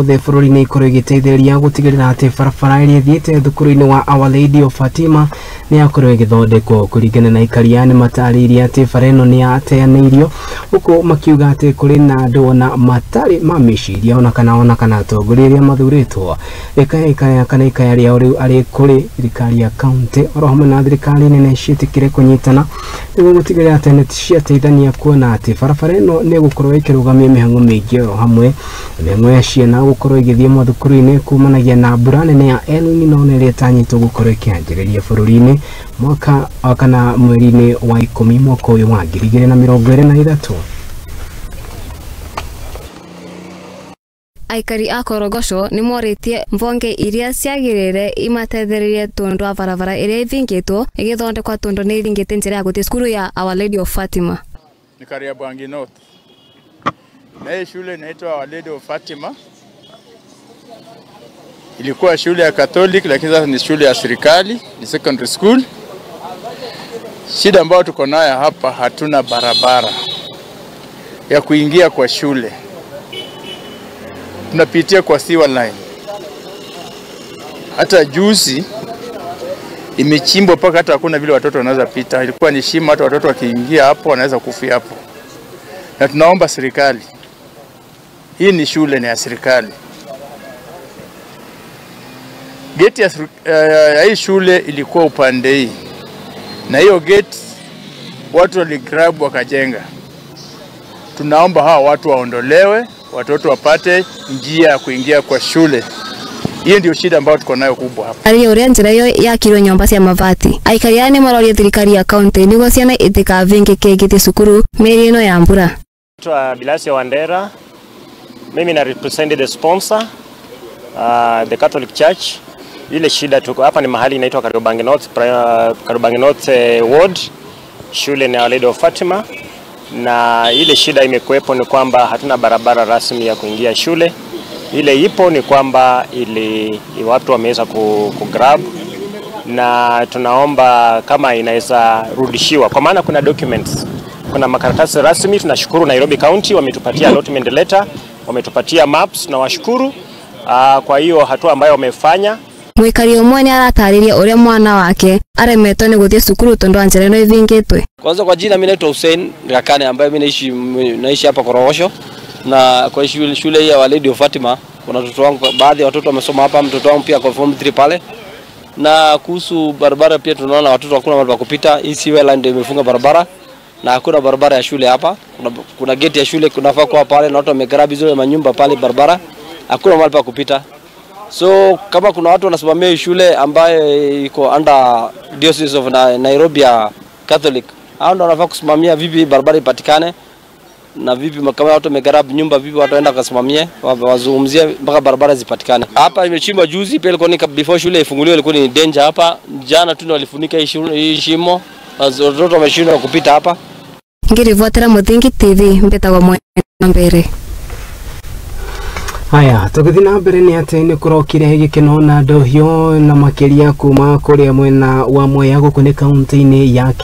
Ciothe bũrũri-inĩ ikorwo igĩteithĩrĩria gũtigĩrĩra atĩ barabara ĩrĩa ĩthiĩte thukuru-inĩ wa Our Lady of Fatima nĩ yakorwo ĩgĩthondekwo. Kũringana na aikaria nĩ matarĩirie atĩ bara ĩno nĩ yateanĩirio, huku makiuga atĩ kũrĩ na andũ ona matarĩ ma meciria ona kana atongoria arĩa mathurĩtwo. Ikaya kana ikaya rĩao rĩu arĩ kũrĩ thirikari ya kaunti oro hamwe na thirikari nene ciĩtĩkĩre kũnyitana nĩguo gũtigĩrĩra atĩ nĩ ciateithania kuona atĩ barabara ĩno nĩ ĩgũkorwo ĩkĩrũgamia mĩhang'o mĩingĩ oro hamwe mĩhang'o ya ciana gũkorwo igĩthiĩ mathukuru-inĩ kumanagia na mbura nene ya El Nino ĩrĩa ĩtanyĩtwo gũkorwo ĩkĩanjĩrĩria bũrũri-inĩ mwaka kana mweri-inĩ wa 10 mwaka ũyũ wa 2023. Aikari a Korogocho nĩ morĩtie mbonge iria ciagĩrĩire imateithĩrĩrie tondũ wa barabara ĩrĩa ĩthingĩtwo ĩgĩthondekwa tondũ nĩ ĩthingĩte njĩra ya gũthiĩ cukuru ya Our Lady of Fatima. Ni Kariobangi North. Na hii shule inaitwa Our Lady of Fatima. Ilikuwa shule ya Catholic lakini sasa ni shule ya serikali, ni secondary school. Shida ambayo tuko nayo hapa, hatuna barabara ya kuingia kwa shule. Tunapitia kwa sewer line. Hata juzi imechimbwa mpaka hata hakuna vile watoto wanaweza pita. Ilikuwa ni shimo, hata watoto wakiingia hapo wanaweza kufia hapo. Na tunaomba serikali, hii ni shule ni ya serikali. Geti ya hii shule ilikuwa upande hii, na hiyo gate watu waligrab wakajenga. Tunaomba hawa watu waondolewe, watoto wapate njia ya kuingia kwa shule. Hiyo ndio shida ambayo tuko nayo kubwa hapa. Ari uria njira iyo yakirwo nyomba cia mabati. Aikari aya nĩ maroria thirikari ya kaunti nĩguo ciana itikavĩngĩke igĩthiĩ cukuru mĩeri ĩno ya mbura. Naitwa Bilasio Wandera. Mimi na represent the sponsor, the Catholic Church. Ile shida tuko hapa ni mahali inaitwa Kariobangi North, Kariobangi North Ward. Shule ni Our Lady of Fatima, na ile shida imekuwepo ni kwamba hatuna barabara rasmi ya kuingia shule. Ile ipo ni kwamba ili watu wameweza ku grab, na tunaomba kama inaweza rudishiwa, kwa maana kuna documents, kuna makaratasi rasmi. Tunashukuru Nairobi County wametupatia allotment letter, wametupatia maps na washukuru kwa hiyo hatua ambayo wamefanya. Mwikari ũmwe nĩ aratarĩria ũrĩa mwana wake aremetwo nĩ gũthiĩ cukuru tondũ wa njĩra ĩno ĩthingĩtwe. Kwanza kwa jina mimi naitwa Hussein Gakane ambaye mimi naishi hapa Korogosho, na kwa shule hii ya Our Lady of Fatima kuna watoto wangu, baadhi ya watoto wamesoma hapa, mtoto wangu pia kwa form 3 pale. Na kuhusu barabara pia tunaona watoto hakuna mahali pa kupita. Hii sewer line ndio imefunga barabara na hakuna barabara ya shule hapa. Kuna gate ya shule kunafaa kuwa pale na watu wamegrab hizo manyumba pale barabara. Hakuna mahali pa kupita. So kama kuna watu wanasimamia hii shule ambaye iko under Diocese of Nairobi ya Catholic, hao ndio wanafaa kusimamia vipi barabara ipatikane na vipi kama watu wamegrab nyumba vipi watu waenda kusimamia, wazungumzie mpaka barabara zipatikane. Hapa imechimbwa juzi pia, ilikuwa ni before shule ifunguliwe ilikuwa ni danger hapa. Jana tu ndio walifunika hii shimo, watoto wameshindwa kupita hapa. Ngiribotera Muthingi TV mbetagwo Mwena Mbere. Haya, tũgĩthiĩ na mbere nĩ atĩ nĩ kũrokire gĩkeno na ndohio na makĩria kuma kũrĩa mwena wa Mwea gũkũ nĩ kaunti-inĩ ya